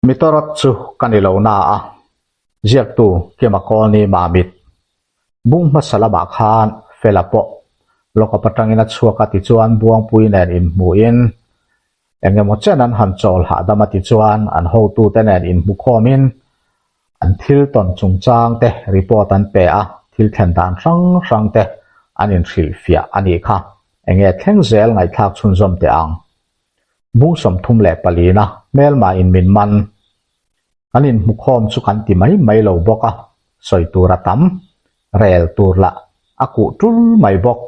Mitorat chu ka ni lo na a, ziaktu Kima Kawlni Mamit. Bung hmasa lamah khan Fela pawh lawkawp atangin a chhuak a tichuan Buangpui nen inhmuhin eng emaw chen an han chawl hahdam a tichuan an hotute nen inhmukhawmin an thil tawn chungchang te report an pe a, thil thlen dan hrang hrang te an inhrilhfiah a nih kha. Enge thleng zel ngaihthlak chhunzawm teh ang. Bung 34 na hmelma in min man. Kan inhmukhawm chu kan ti mai mai lo bawk a, sawi tur a tam, rel tur lah a kuh tul mai bawk.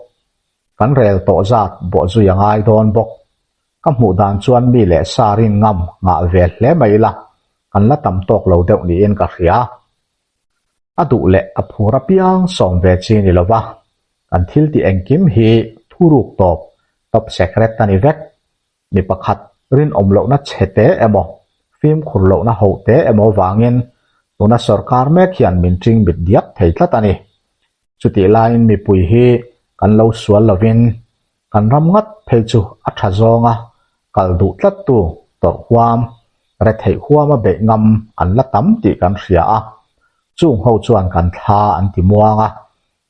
Kan rel tawh zat bawhzui a ngai dawn bawk. Ka hmuh dan chuan mi leh sa rin ngam ngah ve hle mai ila, kan la tam tawk lo deuh niin ka hria. A duh leh a phur apiang sawm ve chi ni lova, kan thil tih engkim hi thuruk tawp, top secret a ni vek. Mi pakhat rinawm lohna chhe te emaw, fimkhur lohna hoh te emaw vangin tuna sorkar mek hian min ṭing mit diak thei tlat a ni. Chutih laiin mipui hi kan lo sual lovin kan ram ngat phei chu a ṭha zawnga kal duh tlattu tawrh huam, retheih huama beih ngam an la tam tih kan hria a. Chung ho chuan kan thla an ti muang a,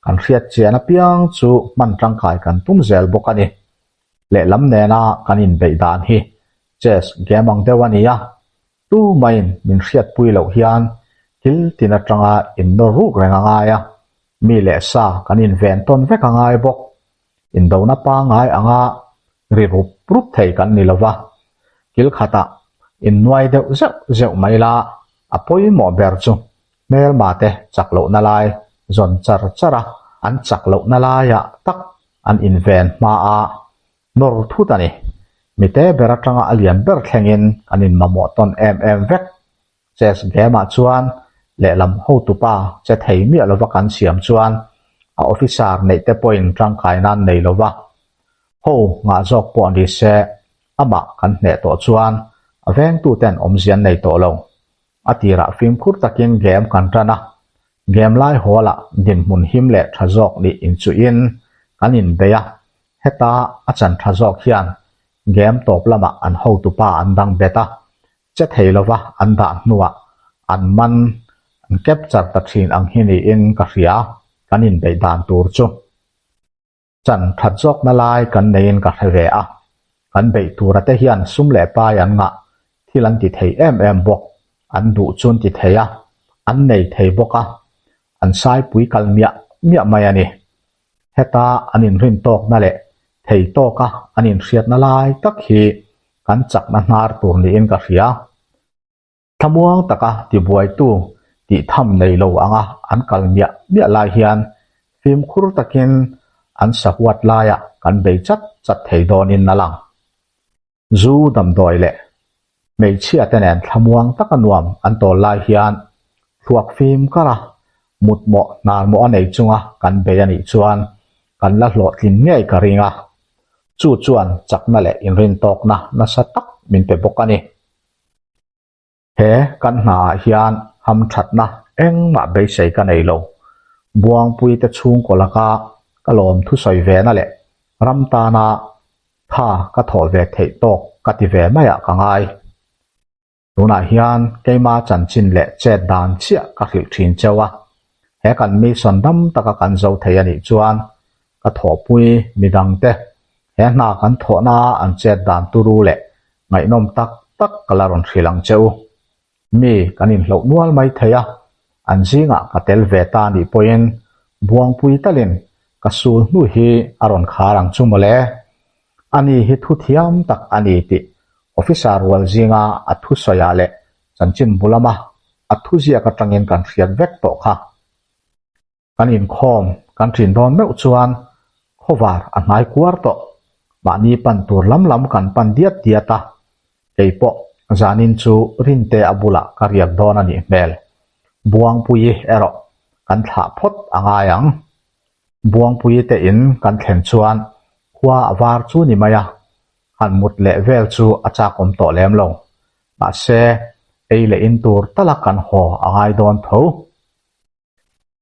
kan hriat chian apiang chu hman tangkai kan tum zel bawk a ni. Lehlam nena kan inbeih dan hi chess game ang deuh a ni a, tu maiin min hriatpui loh hian thil tin atanga innawr ruk reng a ngai a, mi leh sa kan inven tawn vek a ngai bawk. Indona pangngai anga ri rup rup thei kan ni lova, kil khatah innuai deuh zeuh zeuh mai la, a pawimawh ber chu hmelma te chak lohna lai zawn char char a, an chak lohna laiah tak an inven hma a nawr thut a ni. Mite ber atanga a lian ber thlengin kan inmamawh tawn em em vek. Chess game ah chuan lehlam hotupa che thei miah lova kan siam chuan a officer neih te pawhin tangkai nan nei lova ho ngah zawk pawh ni se amah kan hneh tawh chuan a vengtuten awmzia an nei tawh lo. A tirah fimkhur takin game kan tan a, game lai hawlah dinhmun him leh tha zawk nih inchuhin kan inbei a, heta a chan tha zawk hian game tawp lamah an hotupa an dang bet a, che thei lova an dah hnuah an man an capture ta thin ang hi niin ka hria, kan inbeih dan tur chu. Chan that zawkna lai kan neiin ka hre ve a, kan beih tura te hian sum leh pai an ngah, thil an ti thei em em bawk, an duh chu an ti thei a, an nei thei bawk a, an saipui kal miah miah mai a ni. Heta an inrin tawkna leh thei tawka an inhriatna lai tak hi kan chakna hnar tur niin ka hria. Thlamuang taka tibuaitu tih tham nei lo anga an kal miah miah lai hian fimkhur takin an sahuat laiah kan bei chat chat thei dawnin a lang. Zu damdawi leh hmeichhia te nen thlamuang taka nuam an tawl lai hian thluak fim kar a, mutmawh hnarmawh a nei chunga kan bei a nih chuan kan la hlawhtlin ngei ka ring a, chu chuan chakna leh inrintawkna nasa tak min pe bawk a ni. He kan hnaah hian hamthatna engmah beisei ka nei lo. Buangpuite chhungkaw laka ka lawm thusawi vena leh ram tana tha ka thawh ve theih tawk ka ti ve maiah ka ngai. Tunah hian keima chanchin leh chet dan chiah ka hrilh thin cheu a, he kan mission dam taka kan zo thei a nih chuan ka thawhpui midangte he hna kan thawhna an chet dan turu leh ngaihnawm tak tak ka la rawn hrilh ang che u. Mi kan inhloh nual mai thei a, an zingah ka tel ve ta nih pawhin Buangpui talin ka sul hnu hi a rawn khar ang chu mawle. Ani hi thu thiam tak a ni tih officer rual zinga a thusawiah leh chanchin bu lama a thuziak atangin kan hriat vek tawh kha. Kan inkhawm kan ṭin dawn meuh chuan khawvar a hnai kuar tawh. Mahni pan tur lam lam kan pan diat diat a, kei pawh zanin chu Rinte a bulah ka riak dawn a nih hmel. Buangpuii erawh kan thlah phawt a ngai ang. Buangpuii te in kan thlen chuan khua a var chu ni mai a, han mut leh vel chu a chakawm tawh lem lo. Mahse, ei leh in tur tala kan haw a ngai dawn tho.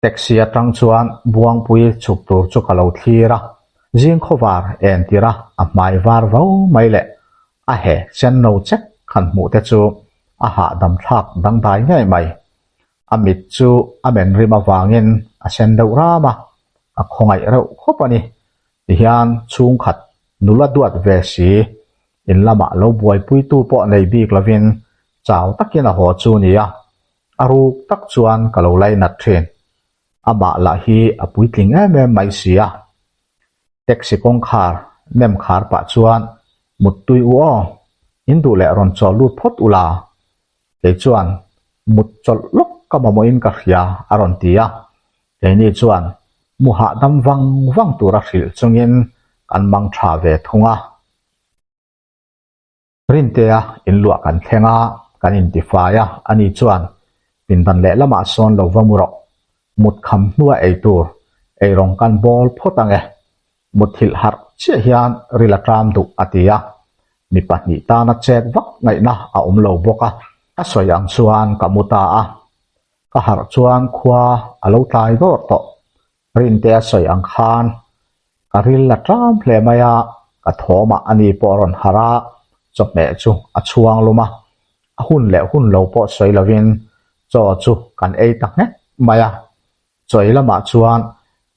Taxi atang chuan Buangpui chhuk tur chu ka lo thlir a, zing khawvar en tir a a hmai var vo mai leh a he sen no chek han hmuh te chu a hahdam thlak dangdai ngei mai. A mit chu a men rim avangin a sen deuh ram a, a khawngaih reuh khawp a ni. Tihian chhungkhat nula duat ve si, in lamah lo buaipuitu pawh nei bik lovin chau takin a haw chu nia, a ruk tak chuan ka lo lainat thin. Amah lah hi a puitling em em mai si a. Taxi kawngkhar nem khar pah chuan Muttui u aw, in duh leh rawn chawl lut phawt ula. Kei chuan mut chawlh lawk ka mamawhin ka hria a rawn ti a. Keini chuan mu hahdam vang vang tura hrilh chungin kan mang tha ve thung a. Rintea inluah kan thleng a, kan intifai a, ani chuan pindan lehlamah sawn lo va mu rawh. Mut kham hnua ei tur eirawng kan bawl phawt ang e. Muthilh harh chiah hian ril a ṭam duh a ti a, mi pahnih tana chet vak ngaihna a awm lo bawk a. Ka sawi ang chuan ka mu ta a, ka harh chuan khua a lo tlai dawr tawh. Rintea sawi ang khan ka ril a ṭam hle mai a, ka thawmah ani pawh a rawn harh a, chawhmeh chu a chhuang lum a, a hun leh hun lo pawh sawi lovin chaw chu kan ei ta nghek mai a. Chawi lamah chuan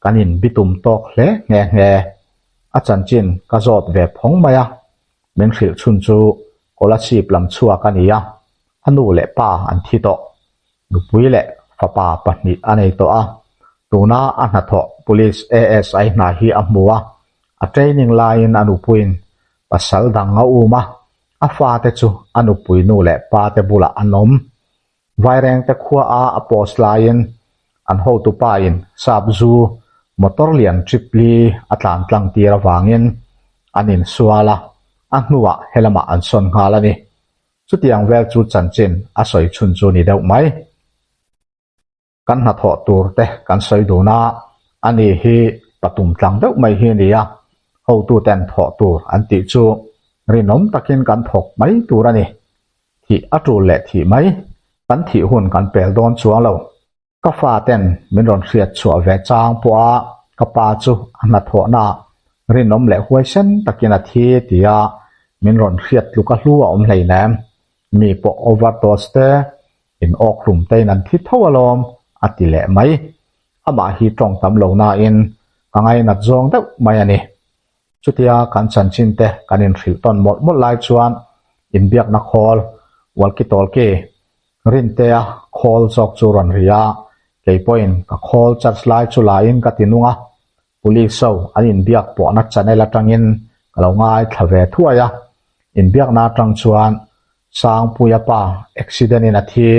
kan inbitum tawk hle nghe nghe. A chanchin ka zawt ve phawng mai a, min hrilh chhun chu Kolasib lam chhuak a ni a, a nu leh pa an thi tawh. Nupui leh fapa pahnih a nei tawh a, tuna a hnathawh Police ASI hna hi a hmu a, a training laiin a nupuiin pasal dang a um a, a fate chu a nupui nu leh pate bulah an awm. Vairengte khua a a post laiin an hotupa in sap zu motor lian trip li a tlan tlang tir avangin an insual a, a hnuah helamah an sawn nghal a ni. Chutiang vel chu chanchin a sawi chhun chu ni deuh mai. Kan hnathawh tur te kan sawi dun a, ani hi patum tlang deuh mai hi a ni a, hotuten thawh tur an tih chu rinawm takin kan thawk mai tur a ni. Thih a tul leh thih mai, kan thih hun kan pel dawn chuang lo. Ka faten min rawn hriat chhuah ve chang pawha ka pa chu a hnathawhnaah rinawm leh huaisen takin a thi tia min rawn hriat tluk a hlu a awm hleinem. Mi pawh overdose te, in awk hlum tein an thi tho alawm a ti leh mai. Amah hi tawng tam lo nain ka ngainat zawng deuh mai a ni. Chutia kan chanchin te kan inhrilh tawn mawlh mawlh lai chuan inbiakna khawl walkie-talkie Rintea khawl zawk chu rawn ri a, kei pawhin ka khawl charge lai chu laiin ka ti nung a, Police ho an inbiak pawhna channel atangin ka lo ngaithla ve thuai a, inbiakna atang chuan Sangpuia pa accident in a thi.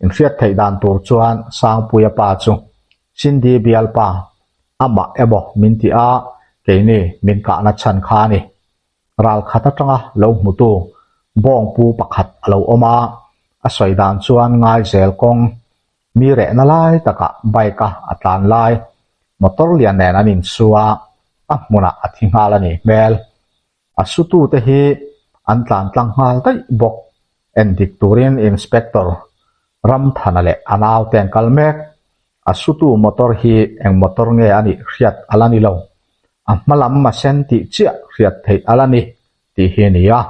Inhriat theih dan tur chuan Sangpuia pa chu Cindy bialpa amah emaw min ti a, keini min kahna chhan kha a ni. Ral khat atanga lo hmutu bawngpu pakhat a lo awm a, a sawi dan chuan Ngaizel kawng mi rehna lai takah bike a a tlan lai motor lian nen an insu a, a hmunah a thi nghal a nih hmel. A sutute hi an tlan tlang nghal daih bawk. Endik turin Inspector Ramthana leh a naute an kal mek. A sutu motor hi eng motor nge a nih hriat a la ni lo. A hma lam a sen tih chiah hriat theih a la ni tih hi a ni a.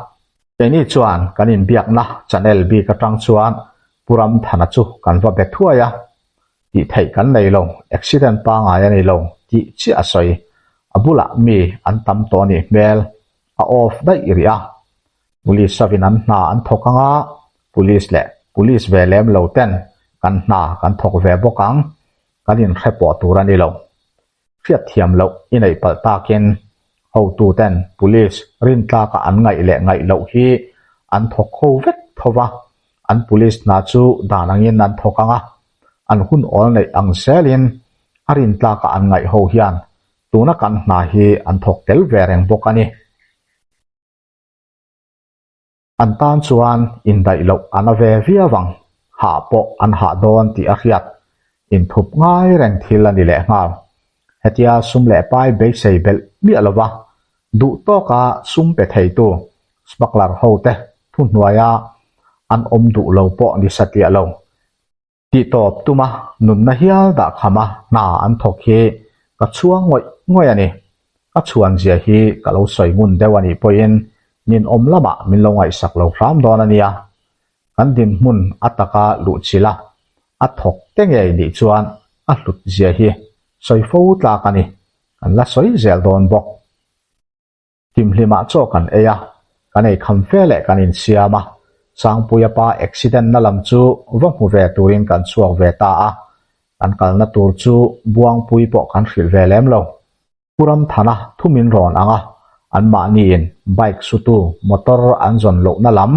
Keini chuan kan inbiakna channel bik atang chuan Pu Ramthana chu kan va be thuai a. Tih theih kan nei lo, accident pangai a ni lo tih chiah a sawi. A bulah mi an tam tawh a nih hmel. A off daih rih a. Police avin an hna an thawk ang a, Police leh Police ve lem lo ten kan hna kan thawk ve bawk ang, kan inhre pawh tur a ni lo. Hriat thiam loh i neih palh takin hotu ten Police rintlaka an ngaih leh ngaih loh hi an thawk ho vek tho va, an Police hna chu dan angin an thawk ang a, an hun awl neih ang zelin a rintlaka an ngaih ho hian tuna kan hna hi an thawk tel ve reng bawk a ni. An tan chuan indaih loh a na ve viau ang, hah pawh an hah dawn tih a hriat. Inthup ngai reng thil a ni leh nghal. Hetia sum leh pai beisei belh miah lova duh tawka sum pe theitu smuggler hote thuhnuaia an awm duh lo pawh ni satliah lo. Tihtawp tuma nunna hial dah khama hna an thawk hi ka chhuang ngawih ngawih a ni. Ka chhuan zia hi ka lo sawi ngun deuh a nih pawhin ninawm lamah min lo ngaihsak lo hram dawn a nia. Kan dinhmun a taka luh chilh a, a thawk te ngei nih chuan a hlut zia hi sawi fo tlak a ni. Kan la sawi zel dawn bawk. Hlimhlimah chaw kan ei a, kan ei kham fe leh kan insiam a, Sangpuia pa accident na lam chu va hmu ve turin kan chhuak ve ta a, kan kalna tur chu Buangpui pawh kan hrilh ve lem lo. Pu Ramthana thu min rawn ang a, anmahniin bike sutu motor an zawn lohna lam,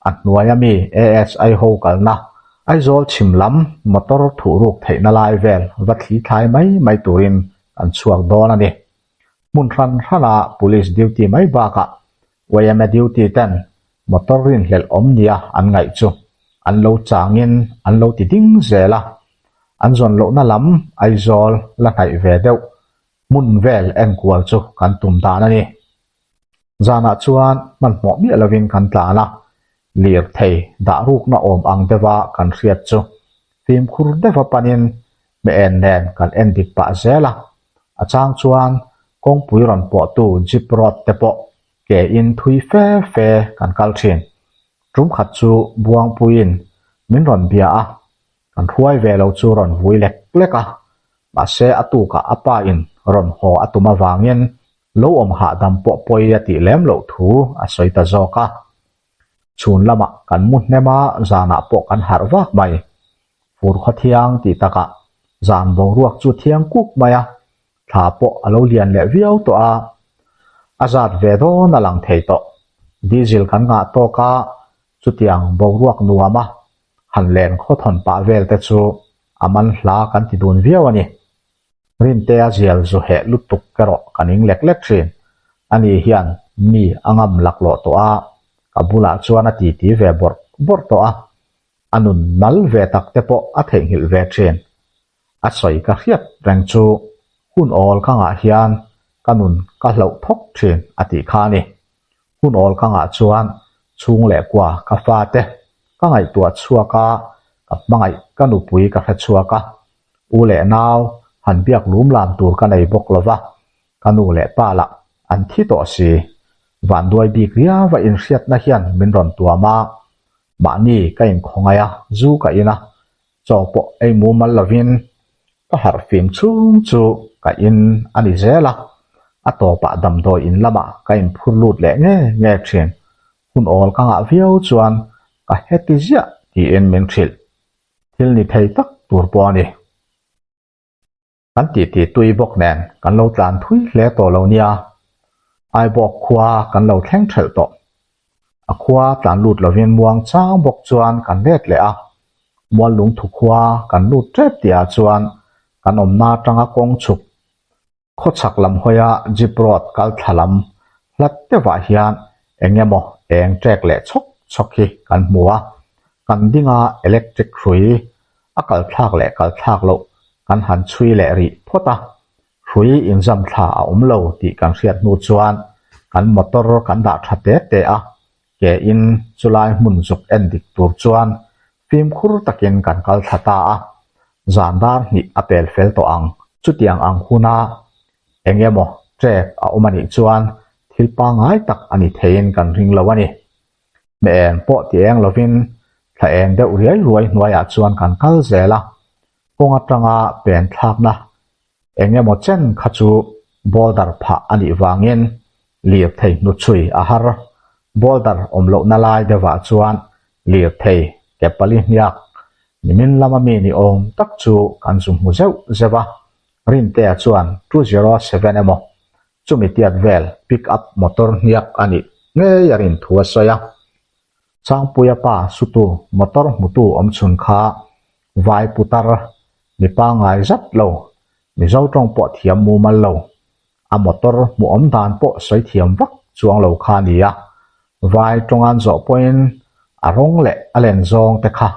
a hnuaia mi ASI ho kalna, Aizawl chhim lam motor thuhruk theihna lai vel va thli thlai mai mai turin kan chhuak dawn a ni. Hmun hran hrana police duty mai bakah yma duty ten motor rinhlelh awm nia an ngaih chu an lo changin an lo ti ding zel a, an zawn lohna lam Aizawl la hnaih ve deuh hmun vel enkual chu kan tum dan a ni. Zanah chuan hmanhmawh miah lovin kan tlan a, lirthei dah rukna awm ang deuha kan hriat chu fimkhur deuha panin hmeh en nen kan en dik pah zel a, a chang chuan kawngpui rawn pawhtu jeep road te pawh ke in thui fe fe kan kal thin. Tum khat chu Buangpuiin min rawn bia a, kan hruai ve lo chu rawn vui lek lek a, mahse a tukah a pa in rawn haw a tum avangin lo awm hahdam pawh pawi a tih lem loh thu a sawi ta zawk a. Chhun lamah kan mu hnem a, zanah pawh kan harh vak mai. Fur khaw thiang tih takah zan boruak chu thiang kuk mai a, thla pawh a lo lian leh viau tawh a, a zat ve dawn a lang thei tawh. Diesel kan ngah tawk a, chutiang boruak nuam a han len khawthawn pah vel te chu a man hla kan ti dun viau a ni. Rintea zial zu heh lutuk erawh ka ning lek lek thin. Ani hian mi a ngam laklawh tawh a, ka bulah chuan a titi ve bawrh bawrh tawh a, a nun mal ve tak te pawh a theihnghilh ve thin. A sawi ka hriat reng chu hun awl ka ngah hian ka nun ka hlauh thawk thin a tih kha a ni. Hun awl ka ngah chuan chhung leh kua ka fate ka ngaihtuah chhuak a, ka hmangaih ka nupui ka hre chhuak a, u leh nau han biak lum lam tur ka nei bawk lo va, ka nu leh pa lah an thi tawh si. Vanduai bik riau a inhriatna hian min rawn tuam a, mahni ka inkhawngaih a, zu ka in a, chaw pawh ei mumal lovin ka harh fim chhung chu ka in a ni zel a, a tawpah damdawi in lamah ka inphur lut leh nge nge thin. Hun awl ka ngah viau chuan ka heti ziah tiin min hrilh. Thil ni thei tak tur pawh a ni. Kan titi tui bawk nen kan lo tlan thui hle tawh lo nia, Aibawk khua kan lo thleng thelh tawh. A khua tlan lut lovin muang chang bawk chuan kan let leh a, Muallungthu khua kan lut tep tihah chuan kan awmna atanga kawng chhuk Khawchhak lam hawia jeep road kal thla lam hlat deuhah hian eng emaw eng trek leh chhawk chhawk hi kan hmu a, kan dinga electric hrui a kal thlak leh kal thlak loh kan han chhui leh rih phawt a, hrui inzam thla a awm lo tih kan hriat hnu chuan kan motor kan dah tha te te a, ke in chulai hmun zuk en dik tur chuan fimkhur takin kan kal thla ta a, zan dar hnih a pel fel tawh ang. Chutiang ang huna eng emaw trek a awm a nih chuan thil pangngai tak a ni theiin kan ring lo a ni. Hmeh eng pawh ti eng lovin thla eng deuh riai ruai hnuaiah chuan kan kal zel a, kawng atanga pen thlakna Eng emaw chen kha chu boulder phah a nih vangin lirthei hnuchhui a har. Boulder awm lohna lai deuhah chuan lirthei ke pali hniak nimin lama mi ni awm tak chu kan zu hmu zeuh zeuh a. Rintea chuan 207 emaw chumi tiat vel pick up motor hniak a nih ngei a rin thu a sawi a. Changpuia pa sutu motor hmutu awmchhun kha vai putar Mi pangngai zat lo, Mizo tawng pawh thiam mumal lo, a motor hmuhawm dan pawh sawi thiam vak chuang lo kha a ni a, vai tawngan zawh pawhin a rawng leh a len zawng te kha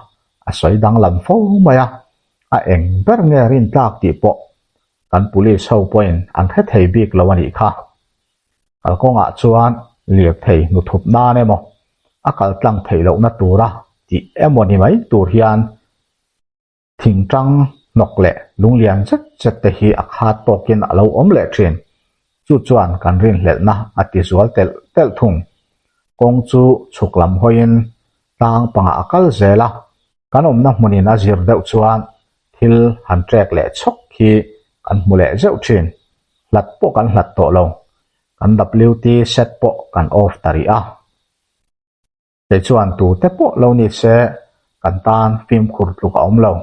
a sawi danglam fo mai a, a eng ber nge rintlak tih pawh kan police ho pawhin an hre thei bik lo a nih kha. Kalkawngah chuan lirthei hnuthup nan emaw, a kaltlang theih lohna tura tih emaw ni mai tur hian. Thingtang hnawk leh lunglian zet zet te hi a khat tawkin a lo awm leh thin. Chu chuan kan rinhlelhna a ti zual telh telh thung. Kawng chu chhuk lam hawiin tlang pangah a kal zel a, kan awmna hmunin a zir deuh chuan thil han trek leh chhawk hi kan hmu leh zeuh thin. Hlat pawh kan hlat tawh lo. Kan WT set pawh kan off ta rih a. Kei chuan tute pawh lo ni se kan tan fimkhur tluk a awm lo.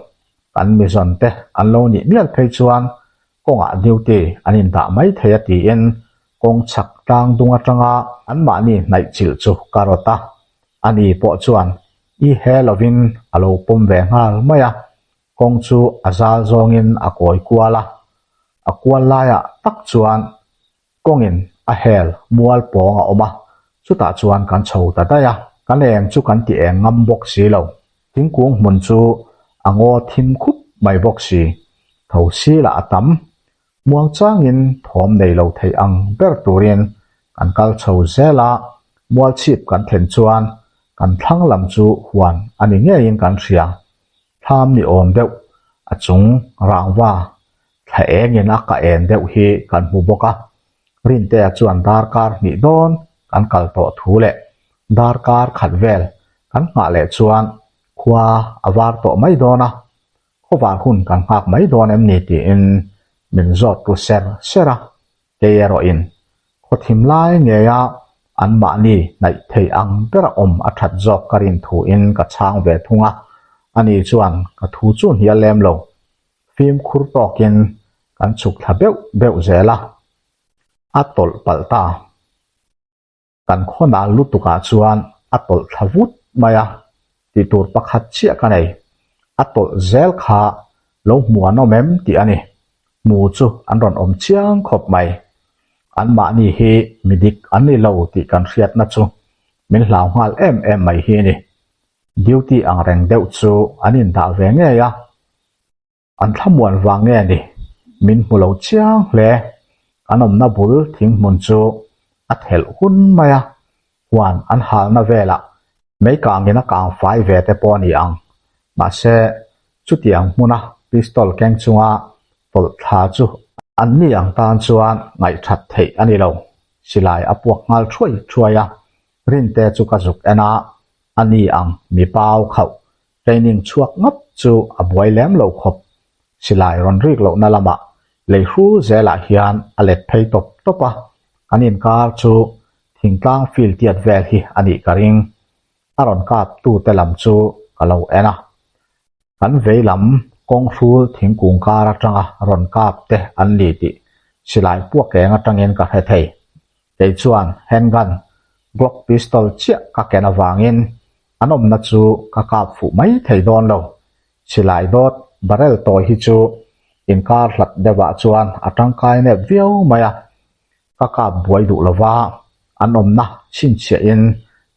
Kan mizawn te an lo nih mial phei chuan kawngah duty an indah mai thei a tiin kawng chhak tlang dung atanga anmahni hnaih chilh chu ka rawt a. Ani pawh chuan i he lovin a lo pawm ve nghal mai a, kawng chu a zal zawngin a kawi kual a. A kual laiah tak chuan Kawngin a hel mual pawng a awm a, chutah chuan kan chho ta daih a, kan eng chu kan ti eng ngam bawk si lo. Thingkung hmun chu a ngaw thim khup mai bawk si, tho si lah a tam. Muang changin thawm nei lo thei ang ber turin kan kal chho zel a, mual chhip kan thlen chuan kan thlang lam chu huan a ni ngeiin kan hria. Thlam ni awm deuh a chung rangva Thla engin a ka en deuh hi kan hmu bawk a, Rintea chuan darkar hnih dawn kan kal tawh thu leh darkar khat vel kan nghah leh chuan khua a var tawh mai dawn a, khawvar hun kan nghak mai dawn em ni tiin min zawt ru ser ser a, kei erawhin khawthim lai ngeia anmahni hnaih thei ang bera awm a that zawk ka rin thuin ka chhang ve thung a, ani chuan ka thu chu hnial lem lo. Fimkhur tawkin kan chhuk thla beuh beuh zel a, a tawlh palh ta. Kan khawnah lutukah chuan a tawlh thla vut mai a, tih tur pakhat chiah ka nei. A tawlh zel kha lo hmu an awm em tih a ni. Hmu chu an rawn awm chiang khawp mai. Anmahni hi mi dik an ni lo tih kan hriatna chu min hlau nghal em em mai hi a ni. Duty ang reng deuh chu an indah ve ngei a. An thlamuan vang nge ni? Min hmu lo chiang hle. An awmna bul thinghmun chu a thelh hun mai a, huan an halna velah mei kangin a kang fai ve te pawh a ni ang. Mahse, chutiang hmuna pistol keng chunga tawlh thla chu an ni ang tan chuan ngaihthat theih a ni lo. Silai a puak nghal thuai thuai a, Rinte chu ka zuk en a, a ni ang mi pau khauh Training chhuak ngawt chu a buai lem lo khawp. Silai rawn rik lohna lamah lei hrul zelah hian a let phei tawp tawp a, kan inkar chu thingtlang field tiat vel hi a nih ka ring. A rawn kap tute lam chu ka lo en a. Kan vei lam kawng hrul thingkung kar atanga rawn kap te an ni tih silai puak eng atangin ka hre thei. Kei chuan handgun, Glock pistol chiah ka ken avangin An awmna chu ka kap fuh mai thei dawn lo. Silai dawt barrel tawi hi chu inkar hlat deuhah chuan a tangkai nep viau mai a. Ka kap buai duh lova an awmna chhinchhiahin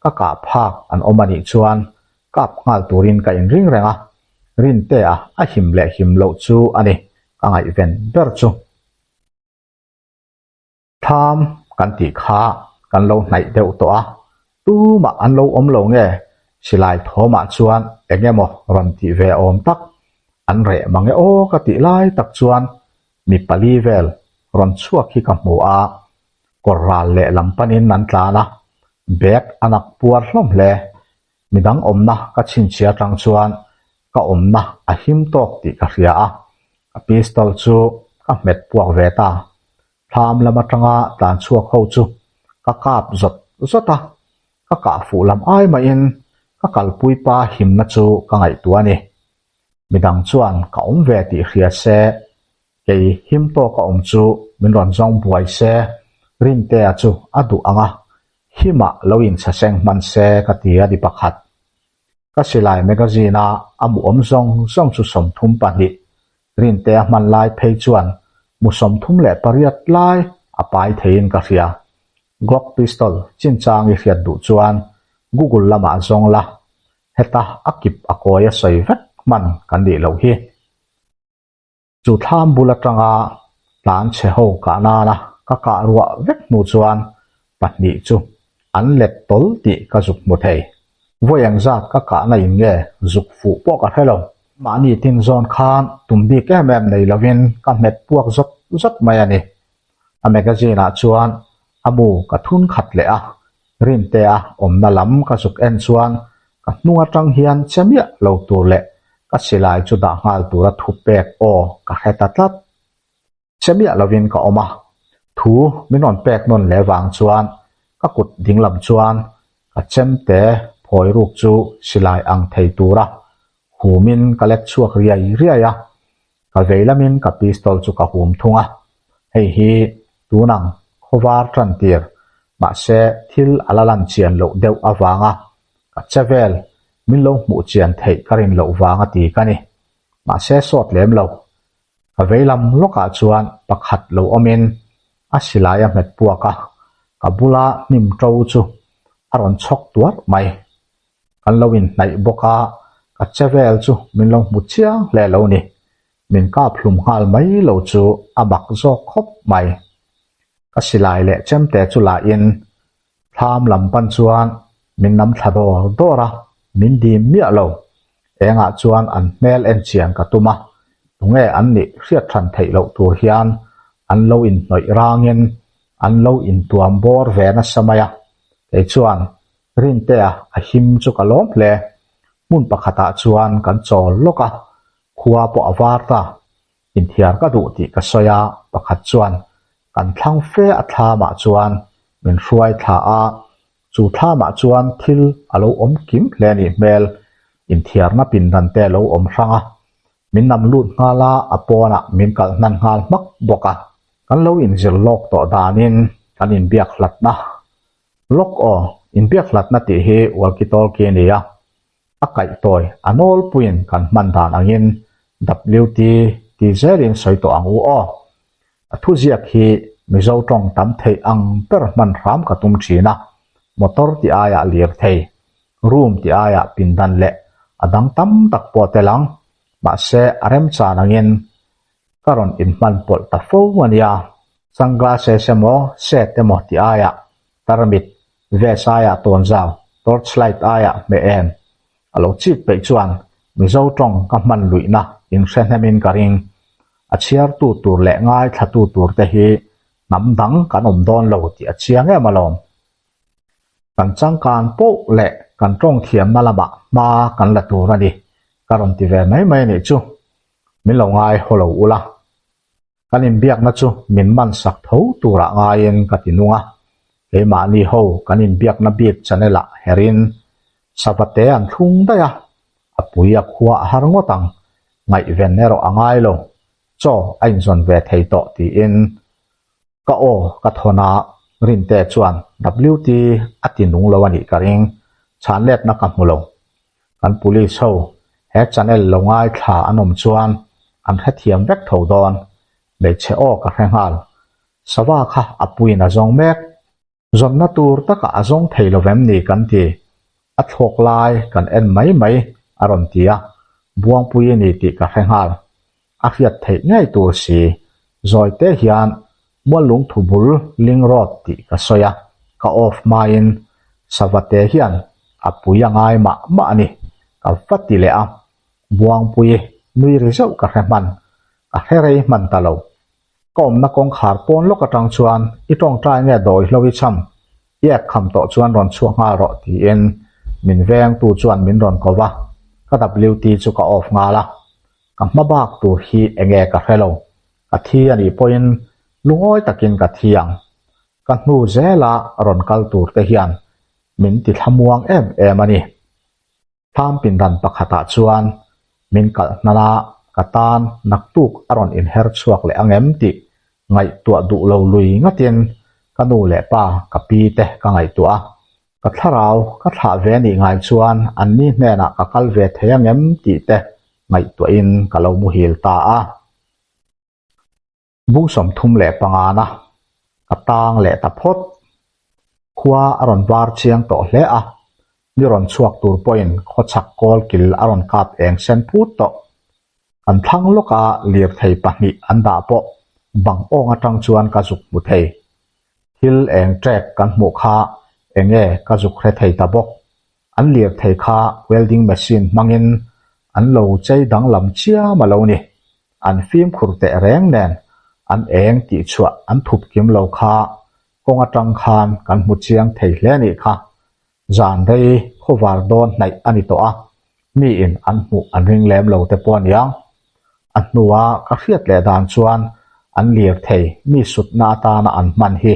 ka kah phak an awm a nih chuan kap nghal turin ka inring reng a. Rintea a him leh him loh chu a ni ka ngaihven ber chu. Thlam kan tih kha kan lo hnaih deuh tawh a, tumah an lo awm lo nge silai thawmah chuan eng emaw rawn tih ve awm tak an reh mang e aw ka tih lai tak chuan mi pali vel rawn chhuak hi ka hmu a, kawr ral leh lam panin an tlan a, bag a nak puar hlawm hle. Midang awmna ka chhinchhia atang chuan ka awmna a him tawk tih ka hria a, ka pistol chu ka hmet puak ve ta. Thlam lam atanga tlan chhuak ho chu ka kap zawt zawt a, ka kah fuh lam ai mahin ka kalpui pa himna chu ka ngaihtuah a ni. Midang chuan ka awm ve tih hria se, kei him tawka awm chu min rawn zawng buai se, Rintea chu a duh ang a, himah lo inchhaseng hman se ka ti a ni pakhat. Ka silai magazine a a mu awm zawng zawng chu 32, Rintea hman lai phei chuan mu 38 lai a pai theiin ka hria. Glock pistol chinchang i hriat duh chuan Google lamah zawng la, heta a kip a kawi a sawi vek hman kan nih loh hi. Chu thlam bul atanga tlan chhe ho kah nana ka kah ruah vek hnu chuan pahnih chu an let tawl tih ka zuk hmu thei. Vawi engzat ka kahna in nge zuk fuh pawh ka hre lo. Mahni tin zawn khan tum bik em em nei lovin ka hmet puak zawt zawt mai a ni. A magazine ah chuan a mu ka thun khat leh a, Rintea awmna lam ka zuk en chuan ka hnung atang hian che miah lo tur leh ka silai chu dah nghal tura thu pek aw ka hre ta tlat. Che miah lovin ka awm a, thu min rawn pek nawn leh vang chuan ka kut dinglam chuan ka chemte phawi ruk chu silai ang thei tura humin ka lek chhuak riai riai a, ka vei lamin ka pistol chu ka hum thung a, hei hi tunang khawvar tan tir mahse thil a la lan chian loh deuh avanga ka che vel min lo hmuh chian theih ka rin loh vanga ti ka ni, mahse sawt lem lo. Ka vei lam lawkah chuan pakhat lo awmin a silai a hmet puak a, ka bula hnim ṭo chu a rawn chhawk tuar mai. Kan lo inhnaih bawk a, ka che vel chu min lo hmu chiang hle lo ni. Min kap hlum nghal mai lo chu a mak zawk khawp mai. Ka silai leh chemte chu lahin Thlam lam pan chuan min nam thla dawr dawr a, min dim miah lo. Engah chuan an hmel en chian ka tum a, tunge an nih hriat than theih loh tur hian an lo inhnawih rangin an lo intuam bawr ve nasa mai a. Kei chuan Rintea a him chu ka lawm hle. Hmun pakhatah chuan kan chawl lawk a, khua pawh a var ta. Inthiar ka duh tih ka sawi a, pakhat chuan kan thlang fe a thlamah chuan min hruai thla a, chu thlamah chuan thil a lo awm kim hle a nih hmel, inthiarna pindan te a lo awm hrang a, min nam lut nghal a, a pawnah min kalh hnan nghal hmak bawk a. Kan lo inzir lawk tawh danin kan inbiak hlatna lawk aw, inbiak hlatna tih hi walkie talkie a ni a, A kaihtawi a nawlpuiin kan hman dan angin WT ti zelin sawi tawh ang u aw. A thuziak hi Mizo tawng tam theih ang ber hman hram ka tum thin a, motor ti aiah lirthei, room ti aiah pindan leh a dang tam tak pawh tel ang, mahse a remchan angin ka rawn inhman pawlh ta fo a nia. Sunglasses emaw set emaw ti aiah tarmit vest aiah tawnzau, torchlight aiah hmeh em? A lo chip peih chuan Mizo tawng ka hman luihna inhre hnemin ka ring. A chhiartu tur leh ngaithlatu tur te hi hnam dang kan awm dawn lo tih a chiang em alawm. Kan changkan poh leh kan tawng thiamna lamah hma kan la tur a ni, ka rawn ti ve mai mai a nih chu. Min lo ngai haw lo ula. Kan inbiakna chu min man sak tho turah ngaiin ka ti nung a, keimahni ho kan inbiakna bik channel ah herin Savate an thlung daih a, a pui a khua a har ngawt ang, ngaihven erawh a ngai lo, chaw a inzawn ve thei tawh tiin ka aw ka thawn a, Rinte chuan WT a ti nung lo a nih ka ring, chhanletna ka hmu lo. Kan police ho he channel lo ngaithla an awm chuan an hrethiam vek tho dawn. Hmeichhe aw ka hre nghal. Sava kha a puiin a zawng mek. Zawnna tur takah a zawng thei lo vem ni kan ti. A thlawk lai kan en mai mai a rawn ti a, Buangpui a ni tih ka hre nghal. A hriat theih ngei tur si. Zawi te hian Muallungthu bul ling rawt tih ka sawi a, ka off hmain Savate hian a pui a ngai mah mah a ni, ka va ti leh a. Buangpui nui ri zeuh ka hre hman, ka hre rei hman ta lo. Ka awmna kawngkhar pawn lawk atang chuan i tawngtai nge dawi hlo i cham, i ek kham tawh chuan rawn chhuak nghal rawh tiin min vengtu chuan min rawn ko va, ka WT chu ka off nghal a. Ka hma bak tur hi enge ka hre lo, ka thi a nih pawhin lungawi takin ka thi ang. Ka hnu zela rawn kal tur te hian min ti thlamuang em em a ni. Thlam pindan pakhatah chuan min kalh hnan a, ka tan naktuk a rawn inher chhuak leh ang em tih ngaihtuah duh lo lui ngatin ka nu leh pa ka pi te ka ngaihtuah a. Ka thlarau ka thlah ve nih ngai chuan anni hnenah ka kal ve thei ang em tih te ngaihtuahin ka lo muhil ta a. Bung 35 na ka tang leh ta phawt. Khua a rawn var chiang tawh hle a, ni rawn chhuak tur pawhin khawchhak kawl kil a rawn kap eng sen phut tawh. Kan thlang lawka lirthei pahnih an dah pawh bang awng atang chuan ka zuk hmu thei. Thil eng trek kan hmuh kha enge ka zuk hre thei ta bawk. An lirthei kha welding machine hmangin. An lo chei danglam chiam a lo ni. An fimkhur teh reng nen an eng tih chhuah an thup kim lo kha kawng atang khan kan hmu chiang thei hle nih kha. Zan rei khawvar dawn hnaih a ni tawh a, miin an hmuh an ring lem lo te pawh a niang. A hnua ka hriat leh dan chuan an lirthei mi sutna atana an hman hi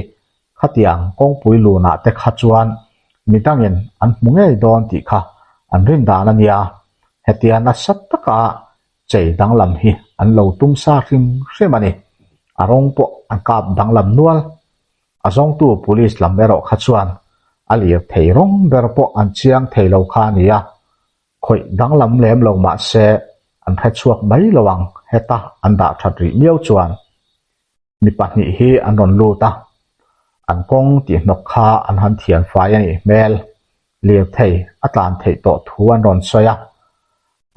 Khatiang kawngpui lunah te kha chuan midangin an hmu ngei dawn tih kha an rin dan a nia. Hetia nasa taka chei danglam hi an lo tum sa hrim hrim a ni. A rawng pawh an kap danglam nual. A zawngtu police lam erawh kha chuan a lir thei rawng ber pawh an chiang thei lo kha a nia. Khawih danglam lem lo mah se an hrechhuak mai lo ang heta an dah that rih miau chuan. Mi pahnih hi an rawn lut a, an kawng tih hnawk kha an han thian fai a nih hmel. Lirthei a tlan theih tawh thu an rawn sawi a.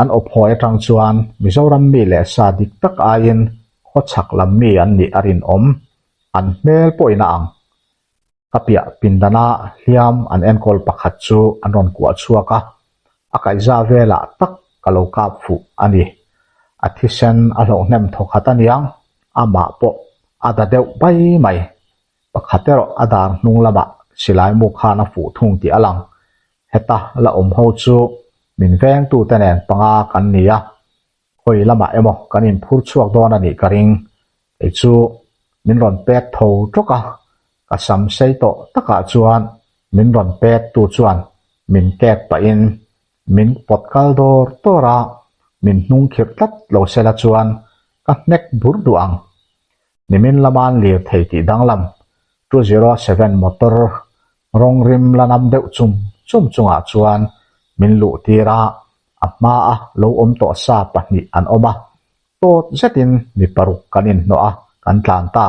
An awphawi atang chuan Mizoram mi leh sa dik tak aiin khawchhak lam mi an nih a rinawm. An hmel pawhin a ang. Ka piah pindana hliam an enkawl pakhat chu an rawn kuah chhuak a, a kaihza velah tak ka lo kap fuh a ni. A thisen a hlauh hnem thawkhat a niang, amah pawh a da deuh bai mai. Pakhat erawh a dar hnung lamah silai mu khan a fuh thung tih a lang. Heta la awm ho chu min vengtute nen panga kan ni a, Khawi lamah emaw kan inphur chhuak dawn a nih ka ring. Kei chu min rawn pek tho tawk a, ka sam sei tawh takah chuan min rawn pek tu chuan min kek pahin min pawt kal dawr dawr a, min hnung khirh tlat lo sela chuan ka hnek bur duh ang. Nimin lama an lirthei tih danglam 207 motor rawng rim la nam deuh chum chum chungah chuan min luh tir a, A hmaa lo awm tawh sa pahnih an awm a, tawt zetin mi paruk kan inhnawh a, kan tlan ta.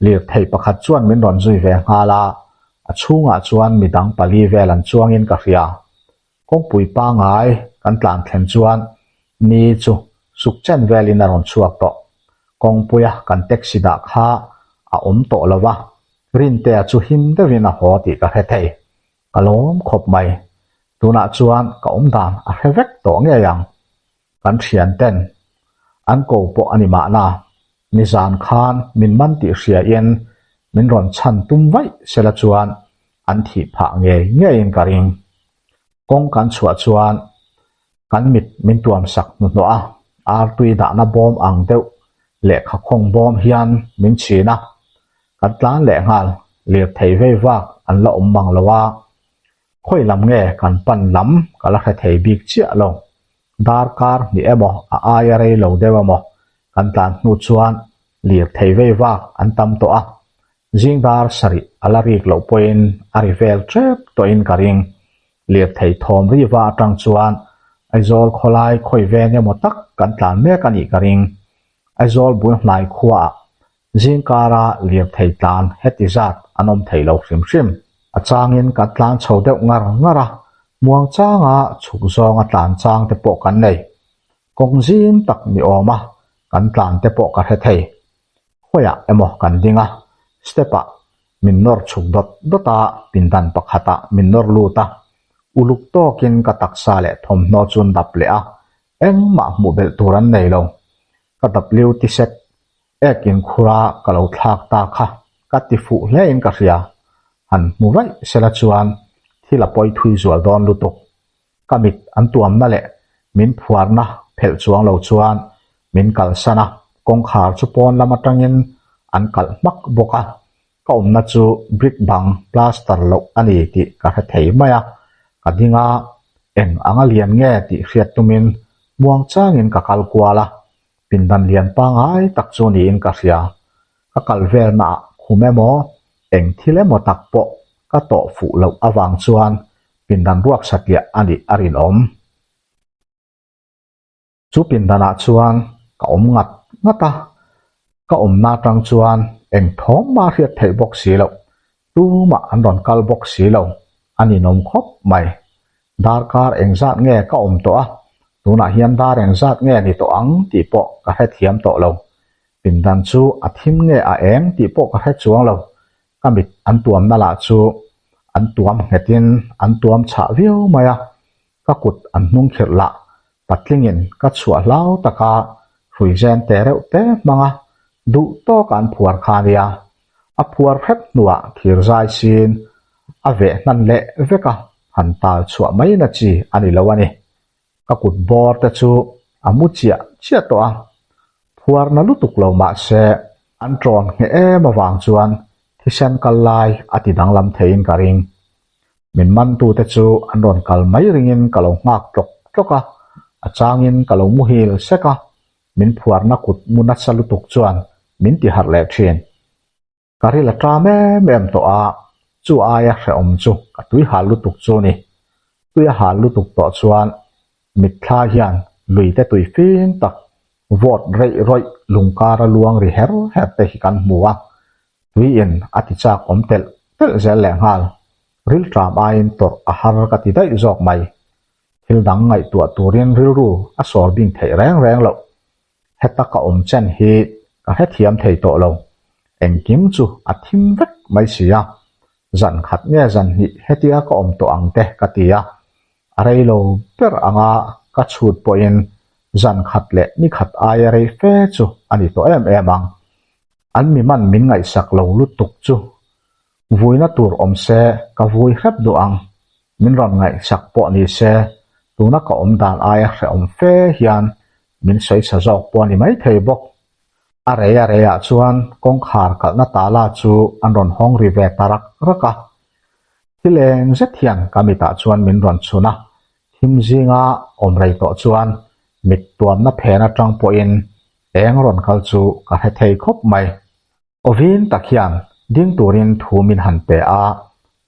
Lirthei pakhat chuan min rawn zui ve nghal a, a chhungah chuan midang pali vel an chuangin ka hria. Kawngpui pangai kan tlan thlen chuan ni chu suk chen velin a rawn chhuak tawh. Kawngpuia kan taxi dah kha a awm tawh lo va, Rintea chu him deuhin a haw tih ka hre thei. Ka lawm khawp mai. Tunah chuan ka awm dan a hre vek tawh ngei ang. Kan thian ten an ko pawh a ni mahna. Nizan khan min man tih hria in min rawn chhan tum vaih sela chuan an thih phah ngei ngeiin ka ring. Kawng kan chhuah chuan kan mit min tuam sak hnuhnawh a, artui dahna bawm ang deuh lehkha khawng bawm hian min chhin a. Kan tlan leh nghal, lirthei vei vak an la awm mang lo a, khawi lam nge kan pan lam ka la hre thei bik chiah lo. Darkar hnih emaw a aia rei lo deuh emaw kan tlan hnu chuan lirthei vei vak an tam tawh a, zing dar sarih a la rik loh pawhin a ri vel tep tawhin ka ring. Lirthei thawm riva atang chuan Aizawl khawlai khawi veng emaw tak kan tlan mek a nih ka ring. Aizawl bul hnai khuaah Zingkara lirthei tlan heti zat an awm thei lo hrim hrim. A changin kan tlan chho deuh ngar ngar a, muang changa chhuk zawnga tlan chang te pawh kan nei. Kawng zim tak ni awm a, kan tlan te pawh ka hre thei. Khawiah emaw kan ding a, step ah min nawr chhuk dawt dawt a, pindan pakhatah min nawr lut a, uluk tawkin ka taksa leh thawmhnaw chu an dap leh a, engmah hmuh belh tur an nei lo. Ka W tisek Ek inkhura ka lo thlak ta kha ka ti fuh hle in ka hria. Han hmu vaih sela chuan thil a pawi thui zual dawn lutuk. Ka mit an tuamna leh min phuarna phelh chuang lo chuan min kalsan a, kawngkhar chu pawn lam atangin an kalh hmak bawk a. Ka awmna chu brick bang plaster loh a ni tih ka hre thei mai a, ka ding a, eng anga lian nge tih hriat tumin muang changin ka kal kual a, pindan lian pangai tak chu niin ka hria. Ka kal velnaah khum emaw, eng thil emaw tak pawh ka tawh fuh loh avang chuan pindan ruak satliah a nih a rinawm. Chu pindanah chuan ka awm ngat ngat a, ka awmna atang chuan eng thawm mah hriat theih bawk si loh, tumah an rawn kal bawk si lo, a ninawm khawp mai. Darkar engzat nge ka awm tawh a, tunah hian dar engzat nge ni tawh ang tih pawh ka hrethiam tawh lo. Pindan chu a thim nge a eng tih pawh ka hre chuang lo, ka mit an tuamna lah chu an tuam nghetin an tuam chhah viau mai a, ka kut an hnung khirh lah. Patlingin ka chhuah hlau taka hruizen te reuh te hmanga duh tawka an phuar kha a nia. A phuar hrep hnuah thir zai siin a veh hnan leh vek a, han tal chhuah mai na chi a ni lo a ni. Ka kut bawr te chu a mu chiah chiah tawh a, phuar na lutuk lo mah se an ṭawn ngheh em avang chuan thisen kal lai a ti danglam theiin ka ring. Min mantute chu an rawn kal mai ringin ka lo nghak tlawk tlawk a, a changin ka lo muhil sek a, min phuarna kut mu nasa lutuk chuan min ti harh leh thin. Ka ril a ṭam em em tawh a, chu aia hrehawm chu ka tui hal lutuk chu ni. Tui a hal lutuk tawh chuan mitthla hian luite tui fim tak vawt reih rawih lungkar a luang ri her her te hi kan hmu a, Tuiin a ti chak awm telh telh zel leh nghal. Rilṭam aiin tawrh a har ka ti daih zawk mai. Thil dang ngaihtuah turin rilru a sawr bing theih reng reng loh. Heta ka awm chen hi ka hrethiam thei tawh lo. Engkim chu a thim vek mai si a. Zan khat nge zan hnih hetia ka awm tawh ang te ka ti a. A rei lo ber anga ka chhut pawhin zan khat leh ni khat aia rei fe chu a ni tawh em em ang. An mi man min ngaihsak lo lutuk chu vuina tur awm se ka vui hrep duh ang. Min rawn ngaihsak pawh ni se tuna ka awm dan aia hrehawm fe hian min sawi sa zawk pawh a ni maithei bawk. A rei a reiah chuan kawngkhar kalhna tala chu an rawn hawng ri ve ta rak rak a. Thil eng zet hian ka mitah chuan min rawn chhun a, thim zinga awm rei tawh chuan mit tuamna phen atang pawhin eng rawn kal chu ka hre thei khawp mai. Awvin tak hian ding turin thu min han pe a,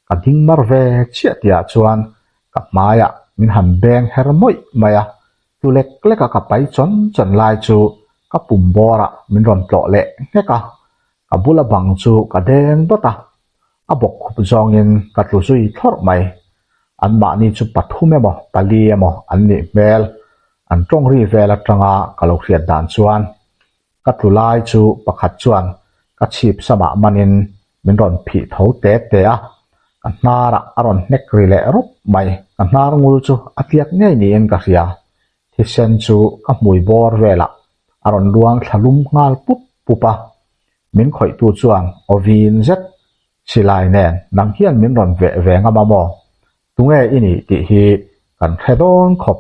ka ding mar ve chiah tihah chuan ka hmaiah min han beng her mawih mai a, tlu lek leka ka pai chawn chawn lai chu ka pum bawrah min rawn tlawh leh nghek a, ka bula bang chu ka deng dawt a, a bawk khup zawngin ka tlu zui thlawrh mai. Anmahni chu pathum emaw pali emaw an nih hmel, an tawng ri vel atanga ka lo hriat dan chuan ka tlu lai chu pakhat chuan ka chhip samah manin min rawn phih tho te te a, ka hnarah a rawn hnek ri leh rup mai. Ka hnar ngul chu a tliak ngei niin ka hria, thisen chu ka hmui bawr velah a rawn luang thla lum nghal pup pup a. Min khawihtu chuan aw vin zet silai nen nang hian min rawn veh ve ngam a maw? Tunge i nih tih hi kan hre dawn khawp.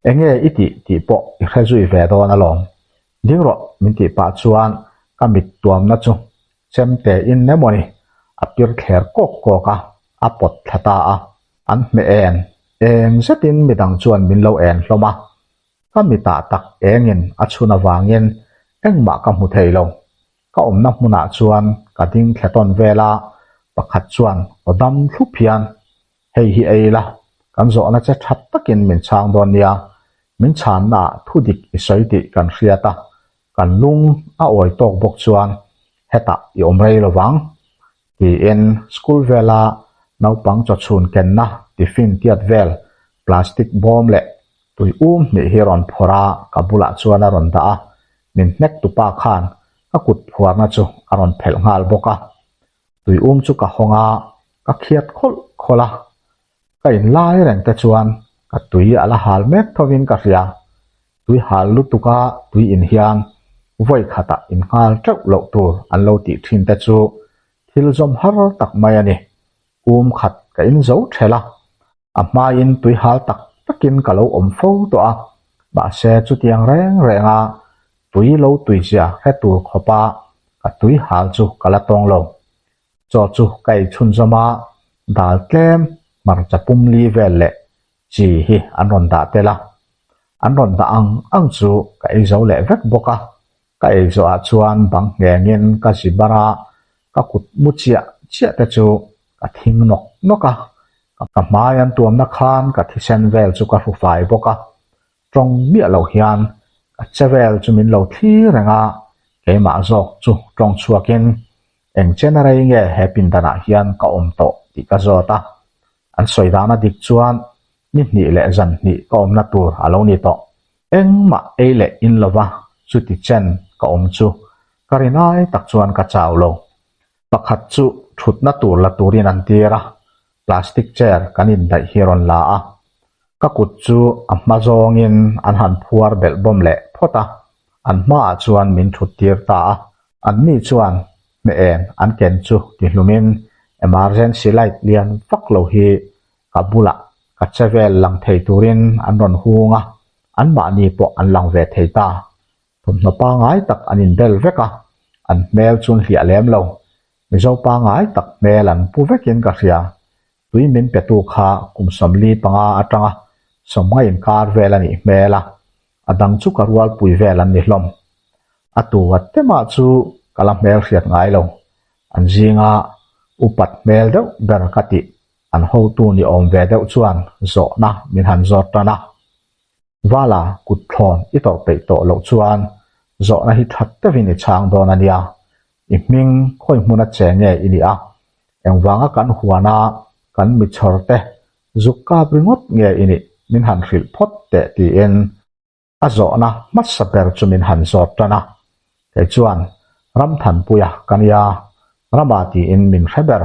Enge i tih tih pawh i hre zui ve dawn alawm. Ding rawh min tih pah chuan ka mit tuamna chu chemte in emaw ni a pir thler kawk kawk a, a pawt thla ta a. An hmeh en eng zetin midang chuan min lo en hlawm a. Ka mitah tak engin a chhun avangin engmah ka hmu thei lo. Ka awmna hmunah chuan ka ding thle tawn vel a, pakhat chuan aw dam thlup hian, Hei hi ei la, kan zawhna che that takin min chhang dawn nia, min chhannaah thu dik i sawi tih kan hriat a, kan lung a awi tawk bawk chuan hetah i awm rei lo vang, tiin school vela naupang chawchhun kenna tiffin tiat vel plastic bawm leh tui um hnih hi rawn phawrh a, ka bulah chuan a rawn dah a, min hnek tupa khan ka kut phuarna chu a rawn phelh nghal bawk a. Tui um chu ka hawng a, ka khiat khawlh khawlh a, ka in lai reng te chuan ka tui a la hal mek thovin ka hria. Tui hal lutuka tui in hian vawi khatah in nghal teuh loh tur an lo tih thin te chu thil zawm har tak mai a ni. Um khat ka in zo thelh a, a hmain tui hal tak takin ka lo awm fo tawh a, mahse chutiang reng renga tui lo tuizia hre tur khawpa ka tui hal chu ka la tawng lo. Chaw chu ka ei chhunzawm a, dal tlem hmarcha pum li vel leh chi hi an rawn dah tel a, an rawn dah ang ang chu ka ei zo leh vek bawk a, ka ei zawhah chuan bang nghengin ka zi bar a, ka kut mu chiah chiah te chu ka thing nawk nawk a, ka hmai an tuamna khan ka thisen vel chu ka hru fai bawk a, tawng miah lo hian ka che vel chu min lo thlir reng a, keimah zawk chu tawng chhuakin eng chen a rei nge he pindanah hian ka awm tawh tih ka zawt a, an sawi dana dik chuan ni hnih leh zan hnih ka awmna tur a lo ni tawh. Engmah ei leh in lova chuti chen ka awm chu ka rinai tak chuan ka chau lo. Pakhat chu thutna tur la turin an tir a, plastic chair kan indaih hi rawn la a. Ka kut chu a hma zawngin an han phuar belh bawm leh phawt a, an hmaah chuan min thut tir ta a. Anni chuan hmeh en an ken chu tihlumin emergency light lian vak lo hi ka bulah ka che vel lang thei turin an rawn hung a, anmahni pawh an lang ve thei ta. Thawmhnaw pangngai tak an inbel vek a, an hmel chu an hliah lem lo. Mizo pangngai tak hmel an pu vekin ka hria. Tui min petu kha kum 45 atanga 50 inkar vel a nih hmel a, a dang chu ka rualpui vel an ni hlawm. A tu a temah chu ka la hmel hriat ngai lo. An zinga upat hmel deuh ber ka tih an hotu ni awm ve deuh chuan zawhna min han zawt tan a. Vala kut thlawn i tawrh peih tawh loh chuan zawhna hi that deuhin i chhang dawn a nia. I hming khawi hmuna che nge i nih a? Engvanga kan huana kan mi chhawr te zuk kap ringawt nge i nih min han hrilh phawt teh tiin a zawhna hmasa ber chu min han zawt tan a. Kei chuan Ramthanpuia ka nia, Rama tiin min hre ber.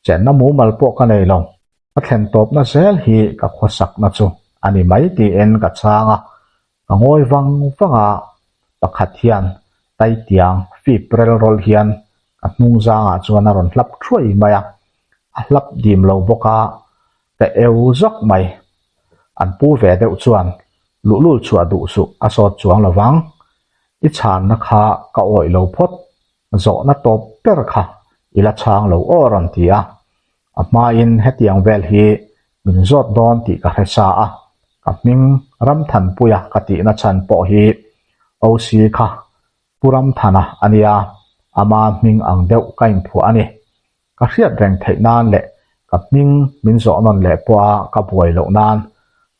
Chenna mumal pawh ka nei lo. Ka thlen tawpna zel hi ka khawsakna chu a ni mai tiin ka chhang a, ka ngawi vang vang a, pakhat hian taitiang fip rel rawlh hian ka hnung zangah chuan a rawn hlap thuai mai a, a hlap dim lo bawk a, ka eu zawk mai. An pu ve deuh chuan luhlul chhuah duh suh a sawt chuang lo vang, i chhanna kha ka awih lo phawt, zawhna tawp ber kha i la chhang lo aw a rawn ti a, A hmain hetiang vel hi min zawt dawn tih ka hre sa a, ka hming Ramthanpuia ka tihna chhan pawh hi OC kha Pu Ramthana a nia, ama hming ang deuh ka inphuah a ni. Ka hriat reng theih nan leh ka hming min zawh nawn leh pawha ka buai loh nan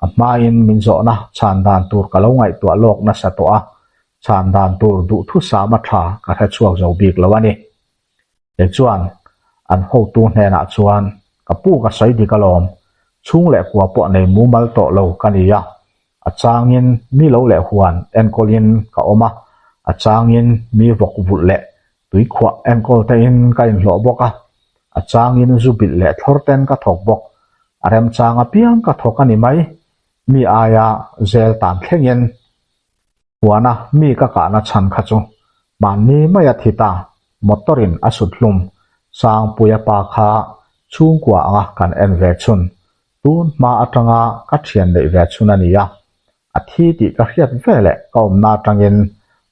a hmain min zawhna chhan dan tur ka lo ngaihtuah lawk nasa tawh a, chhan dan tur duhthusama tha ka hre chhuak zo bik lo a ni. Kei chuan an hotu hnenah chuan ka pu ka sawi dik alawm, chhung leh kua pawh nei mumal tawh lo ka ni a, a changin mi lo leh huan enkawlin ka awm a, a changin mi vawk vulh leh tuikhuah enkawl tein ka inhlawh bawk a, a changin zu bilh leh thlawr ten ka thawk bawk, a remchang apiang ka thawk a ni mai, mi aia zel tan thlengin. Huana mi ka kahna chhan kha chu mahni maia thi ta, motor in a sut hlum, Sangpuia pa kha chhungkua anga kan en ve chhun, tun hma atanga ka thian neih ve chhun a ni a, a thi tih ka hriat ve leh ka awmna atangin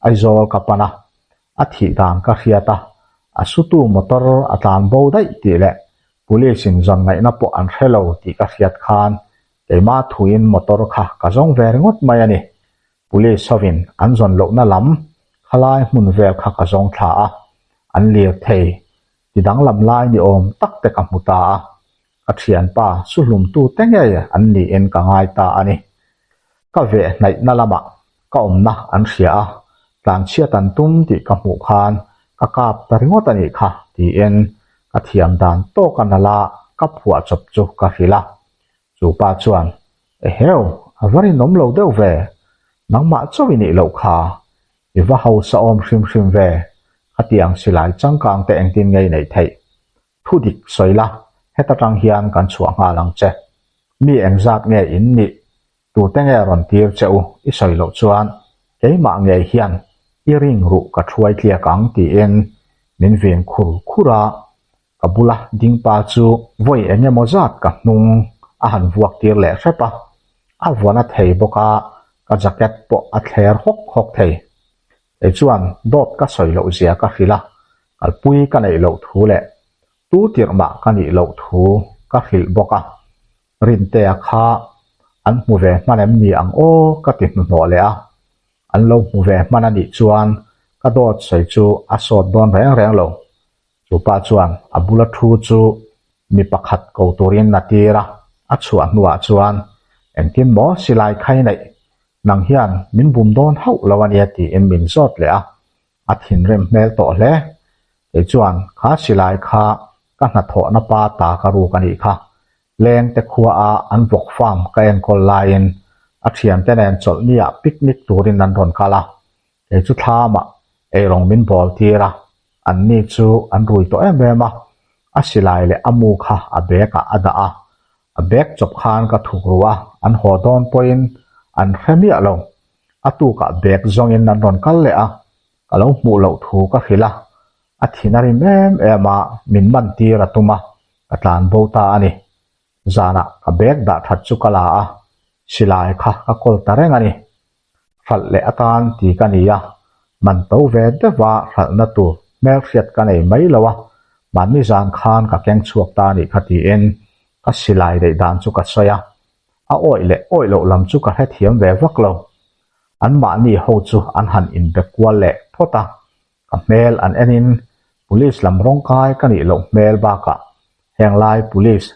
Aizawl ka pan a, a thih dan ka hriat a, a sutu motor a tlan bo daih tih leh police in zawn ngaihna pawh an hre lo tih ka hriat khan Keimah thuin motor kha ka zawng ve ringawt mai a ni. Police hovin an zawn lohna lam khalai hmun vel kha ka zawng thla a, an lir thei ti danglam lai ni awm tak te ka hmu ta a. Ka thianpa suhlumtu te ngei an niin ka ngai ta a ni. Ka veh hnaihna lamah ka awmna an hria a, tlanchhiat an tum tih ka hmuh khan ka kap ta ringawt a nih kha tiin ka thiam dan tawka nala ka phuah chawp chu ka hrilh a. Chu pa chuan, Eheu, a va rinawm lo deuh ve, nangmah chauh i nih loh kha, i va hausa awm hrim hrim ve, khatiang silai changkang te engtin nge i neih theih? Thu dik sawi la, heta tang hian kan chhuah nghal ang che. Mi engzat nge in nih? Tute nge rawn tir che u i sawi loh chuan keimah ngei hian i ring ruh ka thuai tliak ang tiin min vin khur khur a, ka bula ding pa chu vawi eng emaw zat ka hnung a han vuak tir leh hrep a, a vuan a thei bawk a, ka jacket pawh a thler hawk hawk thei. Kei chuan dawt ka sawi loh zia ka hrilh a, kalpui ka neih loh thu leh tu tirh mah ka nih loh thu ka hrilh bawk a, Rintea kha an hmu ve hman em ni ang aw ka ti hnuhnawh leh a, an lo hmu ve hman a nih chuan ka dawt sawi chu a sawt dawn reng reng lo. Chu pa chuan a bula thu chu mi pakhat ko turin a tir a, a chhuah hnuah chuan engtin maw silai khai neih, nang hian min bum dawn hauh lo a nia tiin min zawt leh a, a thinrim hmel tawh hle. Kei chuan kha silai kha ka hnathawhna pa ta ka ruk a nih kha. Lengte khua a an vawk farm ka enkawl laiin a thiante nen chawlhni ah picnic turin an rawn kal a. Kei chu thlamah eirawng min bawl tir a, anni chu an rui tawh em em a. A silai leh a mu kha a bag ah a dah a, a bag chawp khan ka thuk ru a, an haw dawn pawhin an hre miah lo. A tukah bag zawngin an rawn kal leh a, ka lo hmuh loh thu ka hrilh a, a thin a rim em em a, min man tir a tum a, ka tlan bo ta a ni. Zanah ka bag dah that chu ka la a, silai kha ka kawl ta reng a ni. Hralh leh atan ti ka ni a, man to ve deuha hralhna tur hmelhriat ka nei mai lo a, mahni zan khan ka keng chhuak ta a nih kha tiin ka silai daih dan chu ka sawi a, a awih leh awih loh lam chu ka hrethiam ve vak lo. An mahni ho chu an han inbe kual leh phawt a, ka hmel an enin police lam rawngkai ka nih loh hmel bakah heng lai police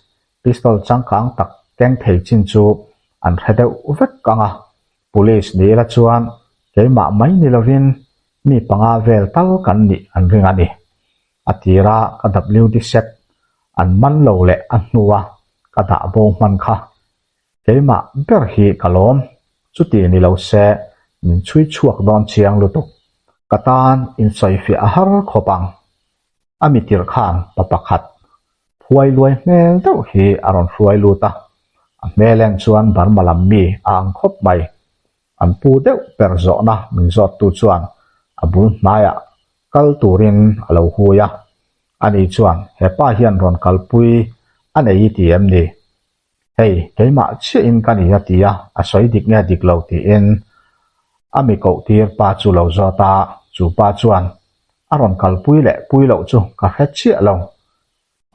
pistol changkang tak keng thei chin chu an hre deuh vek ang a, police ni ila chuan keimah mai ni lovin mi panga vel tal kan nih an ring a ni. A tira ka WD set an man lo leh a hnua ka dah bo hman kha keimah ber hi ka lawm, chuti ni lo se min chhui chhuak dawn chiang lutuk. Ka tan insawifiah a har khawp ang. A mi tirh khan pa pakhat phuai luai hmel deuh hi a rawn hruai lut a, a hmel en chuan Burma lam mi a ang khawp mai. An pu deuh per zawhna min zawttu chuan a bul hnaiah kal turin a lo hui a, ani chuan hepa hian rawn kalpui a nei i ti em ni? Hei, keimah chiahin ka ni a ti a, a sawi dik nge dik lo tiin a mi koh tir pa chu lo zawt a, chu pa chuan a rawn kalpui leh pui loh chu ka hre chiah lo.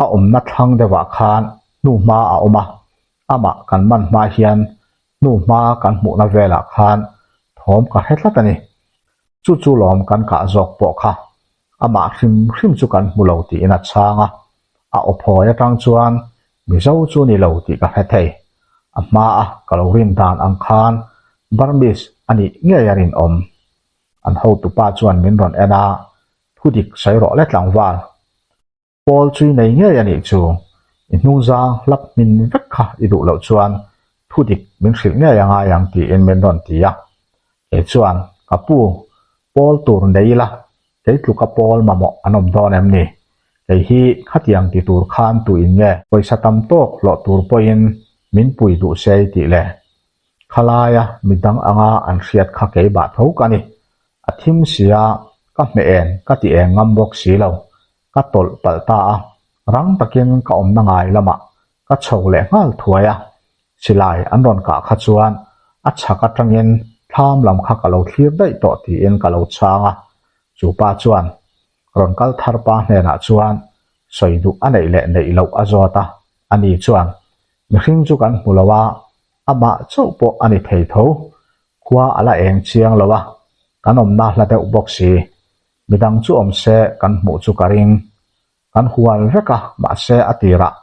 A awmna thlang deuhah khan hnuhma a awm a, amah kan man hma hian hnuhma kan hmuhna velah khan thawm ka hre tlat a ni. Chu chu lawm kan kah zawk pawh kha amah hrim hrim chu kan hmu lo tiin a chhang a, a aw phawi atang chuan Mizo chu ni lo tih ka hre thei. A hmaa ka lo rin dan ang khan Burmese a nih ngei a rinawm. An hotupa chuan min rawn en a, Thudik sawi rawh le tlangval. Pawl chui nei ngei a nih chu, i hnungzang hlap hmin vek kha i duh loh chuan thu dik min hrilh ngei a ngai ang tiin min rawn ti a. Kei chuan, Ka pu, pawl tur nei ila, kei tluka pawl mamawh an awm dawn em ni? Kei hi khatiang ti tur khan tuin nge pawisa tam tawk hlawh tur pawhin min pui duh se i tih le? Khalaia midang anga an hriat kha keimah tho ka ni. A thim sia, ka hmeh eng ka ti eng ngam bawk si lo. Ka tawlh palh ta a, rang takin ka awmna ngai lamah ka chho leh nghal thuai a. Silai an rawn kah kha chuan a chhak atangin thlam lam kha ka lo thlir daih tawh tiin ka lo chhang a. Chu pa chuan rawn kal thar pa hnenah chuan sawi duh a neih leh neih loh a zawt a. Ani chuan, Mihring chu kan hmu lo a, amah chauh pawh a ni thei tho. Khua a la eng chiang lo a, kan awmna hla deuh bawk si. Midang chu awm se kan hmuh chu ka ring. Kan hual vek a, mahse a tirah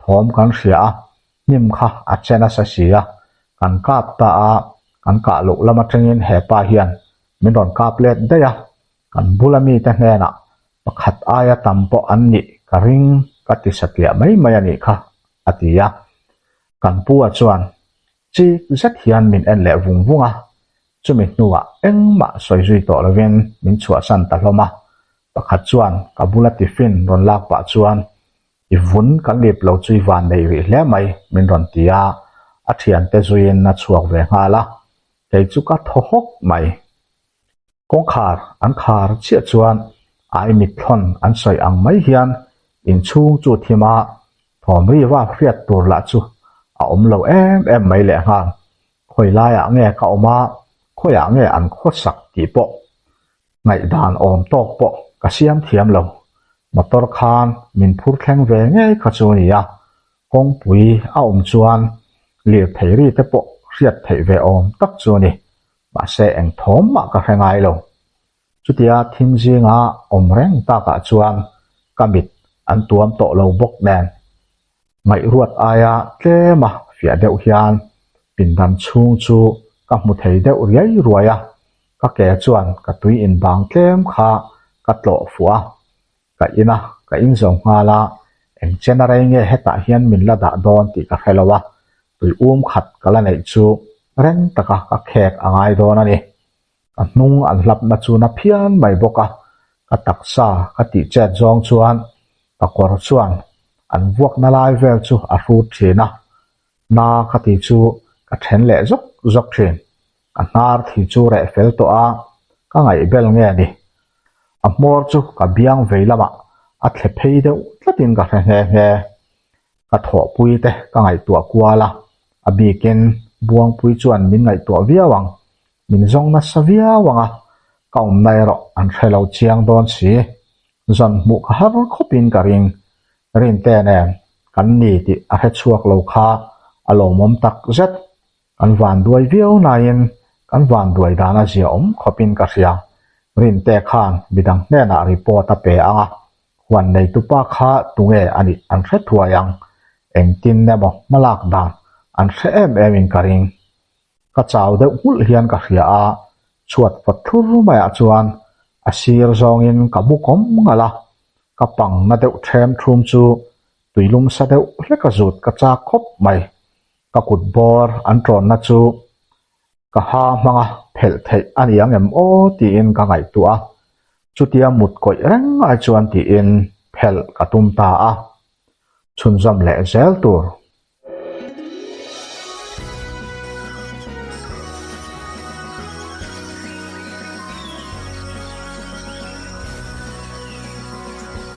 thawm kan hria a, hnim kha a che nasa si a, kan kap ta a, kan kah loh lam atangin hepa hian min rawn kap let daih a, kan bula mite hnenah pakhat aia tam pawh an nih ka ring ka ti satliah mai mai a nih kha, a ti a. Kan pu a chuan chik zet hian min en leh vung vung a, chumi hnuah engmah sawi zui tawh lovin min chhuahsan ta hlawm a. Pakhat chuan ka bula tiffin rawn lak pah chuan, I vun kan lip lo chu i van nei rih hle mai, min rawn ti a, a thiante zuiin a chhuak ve nghal a, kei chu ka thaw hawk mai. Kawngkhar an khar chiah chuan ai mitthlawn an sawi ang mai hian inchhung chu thim a, thawm ri vak hriat tur lah chu a awm lo em em mai lehnghal. Khawi laiah nge ka awm a, khawiah nge an khawsak tih pawh ngaihdan awm tawk pawh ka siam thiam lo. Motor khan min phur thleng ve ngei kha chu a ni a, kawngpui a awm chuan lirthei ri te pawh hriat theih ve awm tak chu a ni. Mahse eng thawm mah ka hre ngai lo. Chutia thim zinga awm reng takah chuan ka mit an tuam tawh lo bawk nen. Ngaihruat aia tlema fiah deuh hian pindan chhung chu ka hmu thei deuh riai ruai a, ka ke chuan ka tui inbang tlem kha ka tlawh fuh a. Ka in a, ka in zo nghal a, eng chen a rei nge hetah hian min la dah dawn tih ka hre lo a, tui um khat ka la neih chu reng taka ka khek a ngai dawn a ni. Ka hnung an hlapna chu na phian mai bawk a, ka taksa ka tih chet zawng chuan ka kawr chuan an vuakna lai vel chu a hrut thin a, na ka ti chu. Ka then leh zawk zawk thin. Ka hnar thi chu reh fel tawh a, ka ngaih bel nge ni. A hmawr chu ka biang vei lamah a thle phei deuh tlatin ka hre nghe nghe. Ka thawhpui te ka ngaihtuah kual a, a bikin Buangpui chuan min ngaihtuah viau ang. Min zawng nasa viau ang a, ka awmna erawh an hre lo chiang dawn si. Zawn hmuh ka har khawpin ka ring. Rinte nen kan ni tih a hre chhuak lo kha a lawmawm tak zet. Kan van duai viau naiin kan van duai dan a zia awm khawpin ka hria. Rinte khan midang hnenah report a pe ang a, huan neitupa kha tunge a nih an hre thuai ang. Engtin emaw hmalak dan an hre em emin ka ring. Ka chau deuh nghulh hian ka hria a, chhuat fawt thlur maiah chuan a sir zawngin ka mu kawm ngalh a, ka pang na deuh ṭhem ṭhum chu tuilum sa deuh hlek a zut ka chak khawp mai. Ka kut bawr an ṭawnna chu ka ha hmanga phelh theih a ni ang em aw tiin ka ngaihtuah a, chutia mut kawih reng ai chuan tiin phelh ka tum ta a, chhunzawm leh zel tur.